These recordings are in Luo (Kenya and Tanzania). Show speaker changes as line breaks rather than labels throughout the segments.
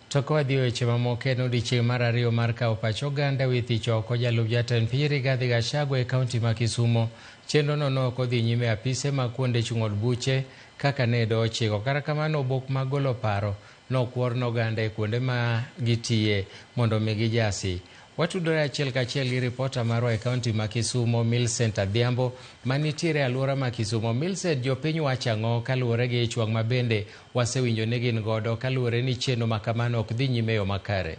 To ka wadhi e weche mamoko, en odiechieng' mar ariyo mar kawo pach oganda wi thich oko jalup jatend piny Rigathi Gachagua e kaunti ma Kisumo. Chenro no ne ok odhi nyime e apise mag kuonde chung' od buche kaka ne doho ochiko. Kata kamano, obok mag golo paro nokwor ne oganda e kuonde ma gitiye mondo omi gijasi. Watudore achiel kachiel gi ripota marwa e kaunti ma Kisumo, Millicent Adhiambo, manitiere e alwora ma Kisumo. Millicent, jopiny wacho ang'o kaluwore gi ich wang' ma bende wasewinjo ni gin godo kaluwore ni chenro ma kamano ok dhi nyime e yo makare?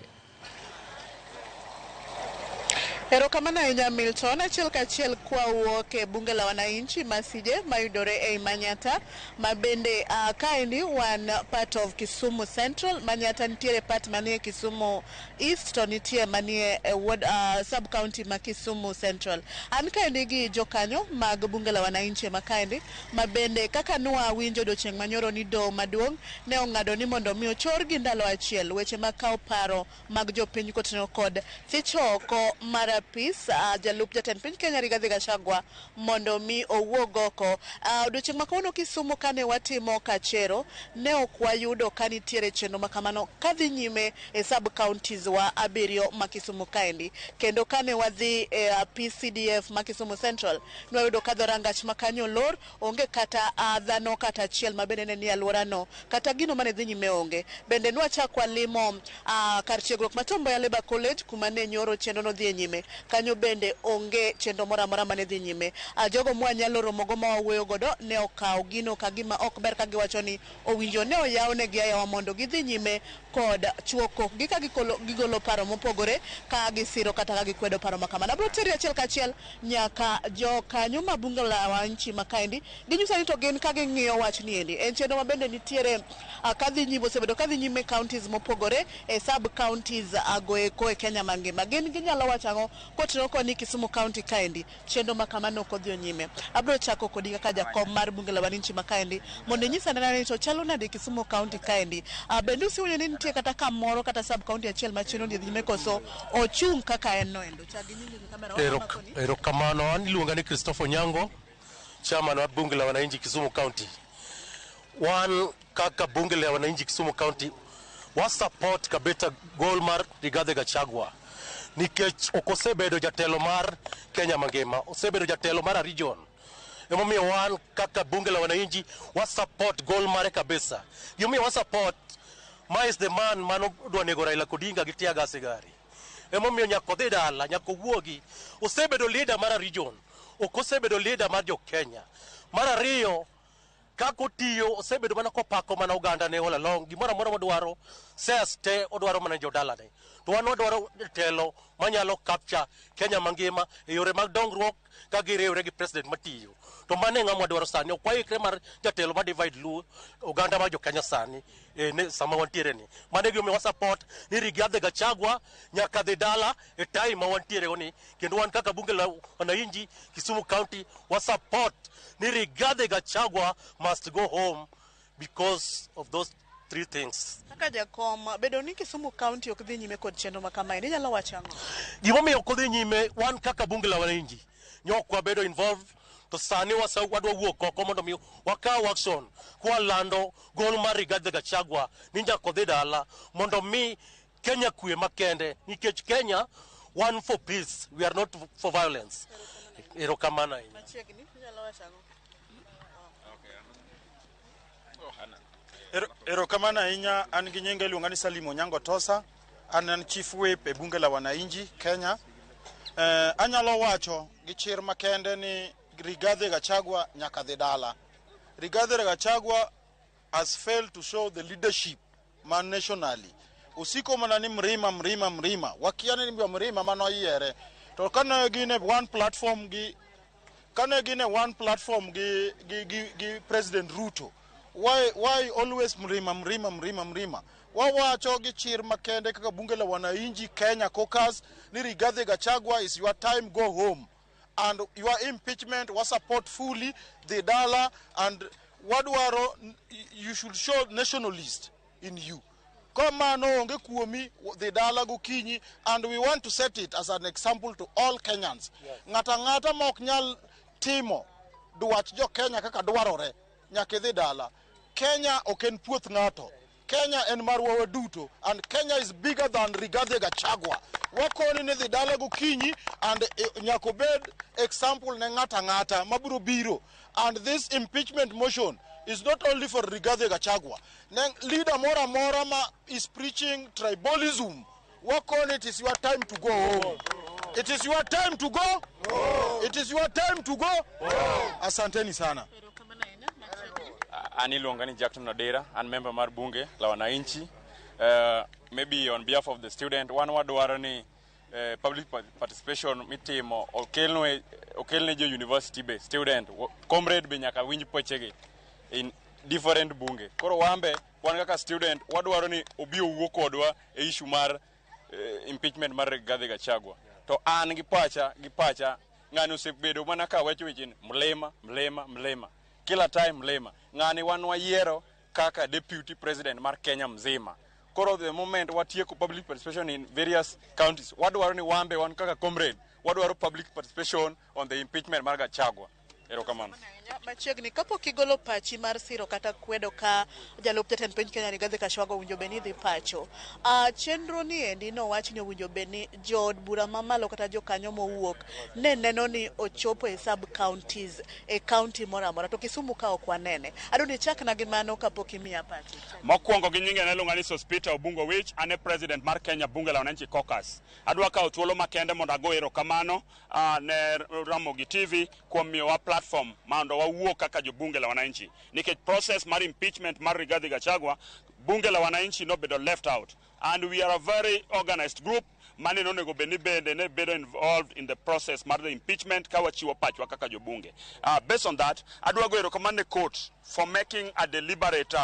Erokamano ahinya, Milton. Achiel kachiel kwawuok e bunge la wananchi Masije mayudore ei Manyata, ma bende kaendi wan part of Kisumu Central. Manyata nitiere part manie Kisumu East to nitie manie e ward, sub county ma Kisumu Central. An kaendi gi jokanyo mag bunge la wananchi ma kaendi, ma bende kaka nwa winjo odiochieng' manyoro ni doho maduong' ne ong'ado ni mondo mi ochor gi ndalo achiel weche mag kawo paro mag jopiny kotenore kod thich oko mar apis jalup jatend piny Kenya Rigathi Gachagua mondo mi owuog oko. Odiochieng' ma kawuono Kisumu kane watimo kachero ne ok wayudo ka nitiere chenro ma kamano kadhi nyime e sub counties wa abiriyo ma Kisumu kaendi. Kendo kane wadhi e apis CDF ma Kisumu Central, nwayudo ka dhorangach ma kanyo olor, onge kata dhano kata achiel ma bende ne nie alworano, kata gino mane dhi nyime onge. Bende nwachak walimo kar tiegruok ma Tom Mboya Labour College kuma ne nyoro chenro no dhi nyime. Kanyo bende onge chenro moro amora mane dhi nyime. Jogo mwanyalo romogo ma wawuoyo godo ne okawo gino ka gima ok ber ka giwacho ni owinjo ne oyawnegi ayawa mondo gidhi nyime kod chuo kokgi ka gigolo paro mopogore ka gisiro kata ka gikwedo paro ma kamano. Abiro teri achiel kachiel nyaka jokanyo ma bunge la wananchi ma kaendi ginyisa ni to gin ka ging'iyo wach ni endi. En chenro ma bende nitiere kadhi nyime, osebedo kadhi nyime counties mopogore e sub counties goeko e Kenya mangima. Gin ginyalo wacho ang'o kotenore kod ni Kisumu County kaendi chenro ma kamano ok odhi nyime? Abiro chako kodi kaka jakom mar bunge la wananchi ma kaendi mondo inyisa anena ni to chalo nade Kisumu County kaendi. Bende usewinjo ni nitie kata kamoro kata sub county achiel ma chenro dhi nyime koso ochung' kaka en no endo? Chak gi nyingi e kamera.
Erokamano, an iluonga ni Christopher Onyango, chairman mar bunge la wananchi Kisumu County. Wan kaka bunge la wananchi Kisumu County wa support kabisa goal mar Rigathi Gachagua nikech ok osebedo jatelo mar Kenya mangima, osebedo jatelo mar a region. Emomiyo wan kaka bunge la wananchi wa support goal mare kabisa. Gimomiyo wa support, ma is the man mano dwa nego Raila Odinga gi tear gas e gari. Emomiyo nyaka odhi dala, nyaka owuogi. Osebedo leader mar a region, ok osebedo leader mar jo Kenya. Mar ariyo, kaka otiyo osebedo mana kopako mana oganda ne all along. Gimoro amora modwaro, shares te odwaro mana jodalane. To wan wadwaro telo manyalo capture Kenya mangima e yore mag dongruok ka giriwre gi president matiyo. To mano e ng'ama wadwaro sani. Ok waikre mar jatelo ma divide Luo oganda mar jo Kenya sani e, ne, sama wantiere ni. Mano e gimomiyo wa support ni Rigathi Gachagua nyaka dhi dala e time ma wantiere go ni. Kendo wan kaka bunge la wananchi Kisumu County wa support ni Rigathi Gachagua must go home because of those three things.
Kaka jakom, bedo ni Kisumu County ok dhi nyime kod chenro ma kamae, inyalo wacho ang'o?
Gimomiyo ok odhi nyime, wan kaka bunge la wananchi nyok wabedo involved to sani wadwa wuok oko mondo mi wakaw action kwalando goal mar Rigathi Gachagua ni nyaka odhi dala mondo mi Kenya kwe makende nikech Kenya one for peace, we are not for violence. Erokamano ahinya.
Machiegni, inyalo wacho ang'o?
Erokamano ahinya, an gi nyinga iluonga ni Salim Onyango Tosa, an chief whip e bunge la wananchi Kenya. Anyalo wacho gi chir makende ni Rigathi Gachagua nyaka dhi dala. Rigathi Gachagua has failed to show the leadership man nationally. Osiko mana ni mrima mrima mrima. Wakia ni mrima manoyiere. To kane gin e one platform gi kane gin e one platform gi President Ruto, why always mrima mrima mrima mrima? Wawacho gi chir makende kaka bunge la wananchi Kenya caucus ni Rigathi Gachagua is your time, go home. And your impeachment was support fully the dala, and wadwaro you should show nationalist in you. Kamano onge kuomi, dhi dala gokinyi, and we want to set it as an example to all Kenyans. Ng'ata ng'ata ma ok nyal timo dwach jo Kenya kaka dwarore nyaka idhi dala. Kenya ok en puoth ng'ato. Kenya en marwa waduto, and Kenya is bigger than Rigathi Gachagua. Wakoni ni dhi dala gokinyi and nyaka obed example ne ng'ato ang'ata mabiro biro. And this impeachment motion is not only for Rigathi Gachagua. Ne leader moro amora ma is preaching tribalism, wakoni it is your time to go home. It is your time to go. It is your time to go. Asanteni sana.
An iluonga ni Jackson Odera, an member mar bunge la wananchi. Maybe on behalf of the student, wan wadwaro ni public participation mitimo okelne okelne jo university be student comrade be nyaka winj pechegi in different bunge. Koro wambe wan kaka student wadwaro ni obi owuo kodwa e issue mar impeachment mar Rigathi Gachagua. To an gi pacha ng'ani osebedo mana ka wacho weche ni mlima, mlima, mlima, kila time mlima. Ng'ani wan wayiero kaka deputy president mar Kenya mzima. Koro the moment watieko public participation in various counties, wadwaro ni wambe wan kaka comrade wadwaro public participation on the impeachment mar Gachagua. Erokamano.
Machiegni kapok igolo pachi mar siro kata kwedo ka jalup jatend piny Kenya Rigathi Gachagua owinjo bed ni dhi pacho. Chenro ni endi nowach ni owinjo bed ni jood bura mamalo kata jokanyo mowuok ne neno ni ochopo e sub counties e county moro amora, to Kisumu ka ok wanene. Adwa ni ichakna gi mano kapok imiya pachi.
Mokwongo, gi nyinge iluonga ni Sospita Obungo Wich, an e president mar Kenya Bunge la Wananchi Caucus. Adwa kawo thuolo makende mondo ago erokamano ne Ramogi TV kuom miyowa platform mondo wawuo kaka jobunge la wananchi. Nikech process mar impeachment mar Rigathi Gachagua, bunge la wananchi nobedo left out. And we are a very organized group mane nonego bed ni bende ne bedo involved in the process mar the impeachment ka wachiwo pachwa kaka jobunge. Based on that, adwa go erokamano ne court for making a deliberate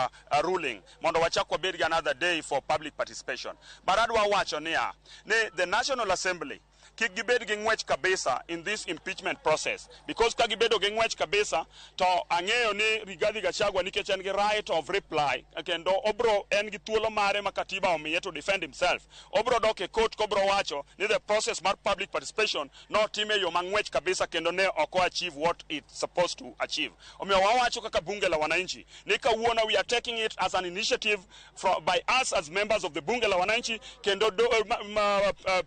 ruling mondo wachak wabed gi another day for public participation. But adwa wacho niya, ni the National Assembly kik gibed gi ng'wech kabisa in this impeachment process, because ka gibedo gi ng'wech kabisa to ang'eyo ni Rigathi Gachagua, nikech en gi right of reply kendo obro en gi thuolo mare ma katiba omiye to defend himself, obro dok e court kobro wacho ni the process mar public participation notim e yo mang'wech kabisa kendo ne ok o achieve what it's supposed to achieve. Omiyo wawacho kaka bunge la wananchi ni kawuono we are taking it as an initiative by us as members of the bunge la wananchi kendo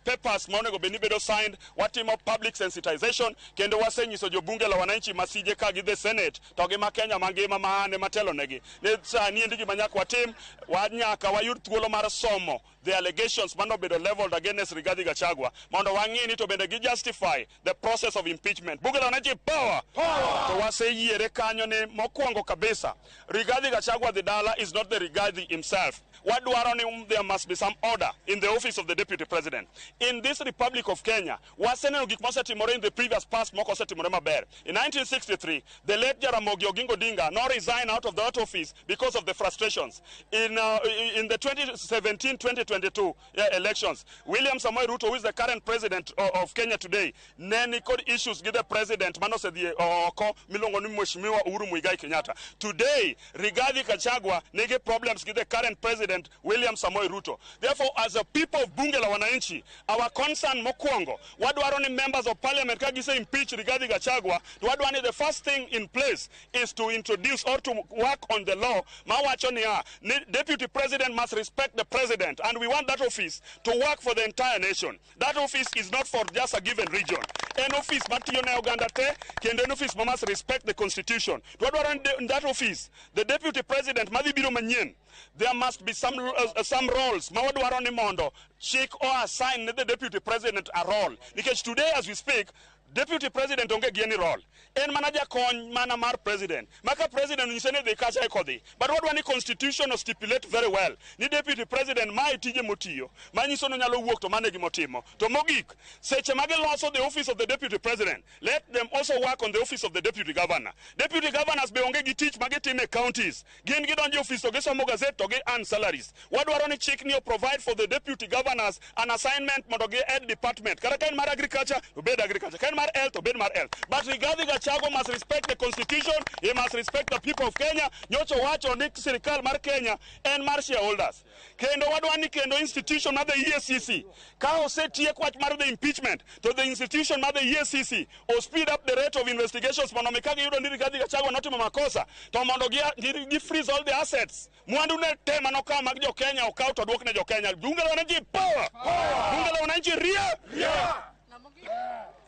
papers ma onego bed ni bedo signed, watimo public sensitization kendo wasenyiso jobunge la wananchi masije ka gi the senate to gi ma Kenya mangima ma an ema telonegi ni sani endi gima nyaka watim wa nyaka wayud thuolo mar somo the allegations manobedo leveled against Rigathi Gachagua mondo wang'i ni to bende gi justify the process of impeachment. Bunge la wananchi power, power! To waseyiere kanyo ni mokwongo kabisa Rigathi Gachagua the dala is not the Rigathi himself. Wadwaro ni there must be some order in the office of the deputy president in this Republic of Kenya. Waseneno gik mosetimore in the previous past, moko osetimore maber. In 1963, the late Jaramogi Oginga Odinga no resign out of that office because of the frustrations. In the 2017-2022 elections, William Samoei Ruto, who is the current president of Kenya today, ne nikod issues gi the president manosedhi oko miluongo ni Mheshimiwa Uhuru Muigai Kenyatta. Today, Rigathi Gachagua nigi problems gi the current president, William Samoei Ruto. Therefore, as a people of bunge la wananchi, our concern mokwongo, wadwaro ni members of parliament ka gise impeach Rigathi Gachagua, to wadwaro ni the first thing in place is to introduce or to work on the law mawacho niya ni deputy president must respect the president, and we want that office to work for the entire nation. That office is not for just a given region. En office matiyo ne oganda te kendo en office ma must respect the constitution. To wadwaro ni in that office, the deputy president madhi biro manyien, there must be some roles ma wadwaro ni mondo chik o assign ne the deputy president a role, nikech today as we speak, deputy president onge gi any role, en mana jakony mana mar president maka president onyise ni dhi kacha eko dhi. But wadwa ni constitution o stipulate very well ni deputy president mae tije motiyo manyiso ni onyalo wuok to mano e gimotimo. To mogik, seche ma giloso the office of the deputy president, let them also work on the office of the deputy governor. Deputy governors be onge gi tich ma gitimo e counties. Gin gidonjo e office to gisomo gazette to gi earn salaries. Wadwaro ni chik ni o provide for the deputy governors an assignment mondo gi head department, kata ka en mar agriculture, obed agriculture, ka en mar health, obed mar health. But Rigathi Gachagua must respect the constitution, he must respect the people of Kenya. Nyocha wacho ni sirikal mar Kenya en mar shareholders. Kendo wadwa ni kendo institution mar the EACC ka osetiek wach mar the impeachment to the institution mar the EACC o speed up the rate of investigations mondo mi ka giyudo ni Rigathi Gachagua notimo makosa to mondo gi freeze all the assets, mwandu ne te manokawo mag jo Kenya okaw to duok ne jo Kenya. Bunge la Wananchi power! Bunge la Wananchi ria!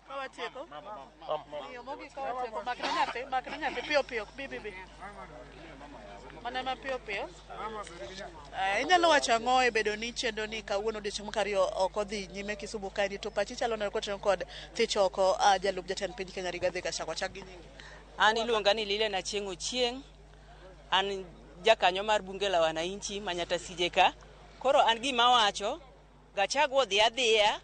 Kawatieko. Miyo mogik kawatieko. Makne nyathi, makne nyathi piyo piyo. Bi bi bi. Mana mapiyo piyo. Inyalo wacho ang'o e bedo ni chenro ni kawuono odiochieng' mar ariyo ok odhi nyime Kisumu kaendi, to pachi chalo nade kotenore kod thich oko jalup jatend piny Kenya Rigathi Gachagua? Chak gi nyingi.
An iluonga ni Lilian Achieng' Ochieng'. An jakanyo mar bunge la wananchi Manyata CJ ka. Koro an gima awacho, Gachagua odhi adhiya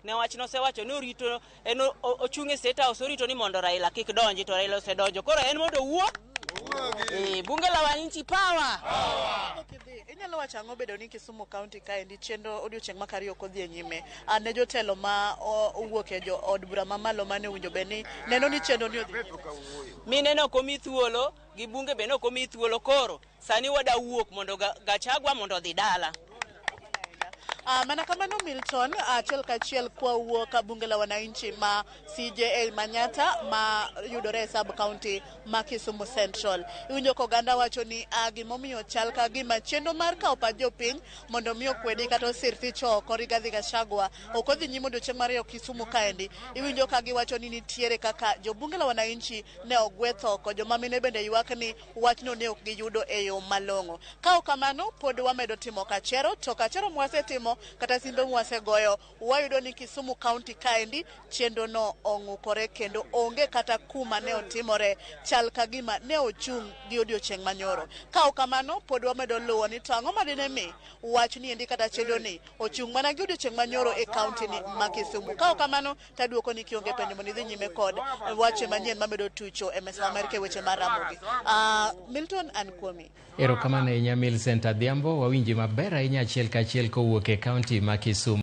ne wach nosewacho ni orito en ochung' e State House orito ni mondo Raila kik donji, to Raila osedonjo, koro en mondo owuo. Bunge la wananchi power.
Inyalo wacho ang'o bedo ni Kisumu County kaendi chenro odiochieng' mar ariyo ok odhi e nyime ne jotelo ma owuok e jo od bura mamalo mane owinjo bed ni neno ni chenro ni odhi nyime?
Mine ne ok omi thuolo gi bunge be ne ok omi thuolo, koro sani wada wuok mondo Gachagua mondo odhi dala.
Mana kamano Milton, achiel kachiel kwawuok bunge la wananchi ma CJA Manyata ma yudore e sub county ma Kisumu Central. Iwinjo ka oganda wacho ni gimomiyo chal ka gima chenro mar kawo pach jopiny mondo mi okwedi kata osir thich oko Rigathi Gachagua ok odhi nyime odiochieng' mar ariyo Kisumu kaendi. Iwinjo ka giwacho ni nitiere kaka jobunge la wananchi ne ogweth oko, joma mine bende ywak ni wachno ne ok giyudo e yo malong'o. Ka ok kamano, pod wamedo timo kachero, to kachero mwasetimo kata simbe mwasegoyo, wayudo ni Kisumu County kaendi chenro no ong'ukore kendo onge kata kuma ne otimore, chal ka gima ne ochung' gi odiochieng' manyoro. Ka ok kamano, pod wamedo luwo ni to ang'o madine mi wach ni endi kata chenro ni ochung' mana gi odiochieng' manyoro e county ni ma Kisumu. Ka ok kamano, taduoko ni kionge penjo mondo idhi nyime kod wache manyien mamedo tucho e mesa ma Amerka e weche mar Ramogi. Milton, an kuomi.
Erokamano ahinya Millicent Adhiambo, wawinji maber ahinya achiel kachiel kowuok e kaunti ma Kisumu.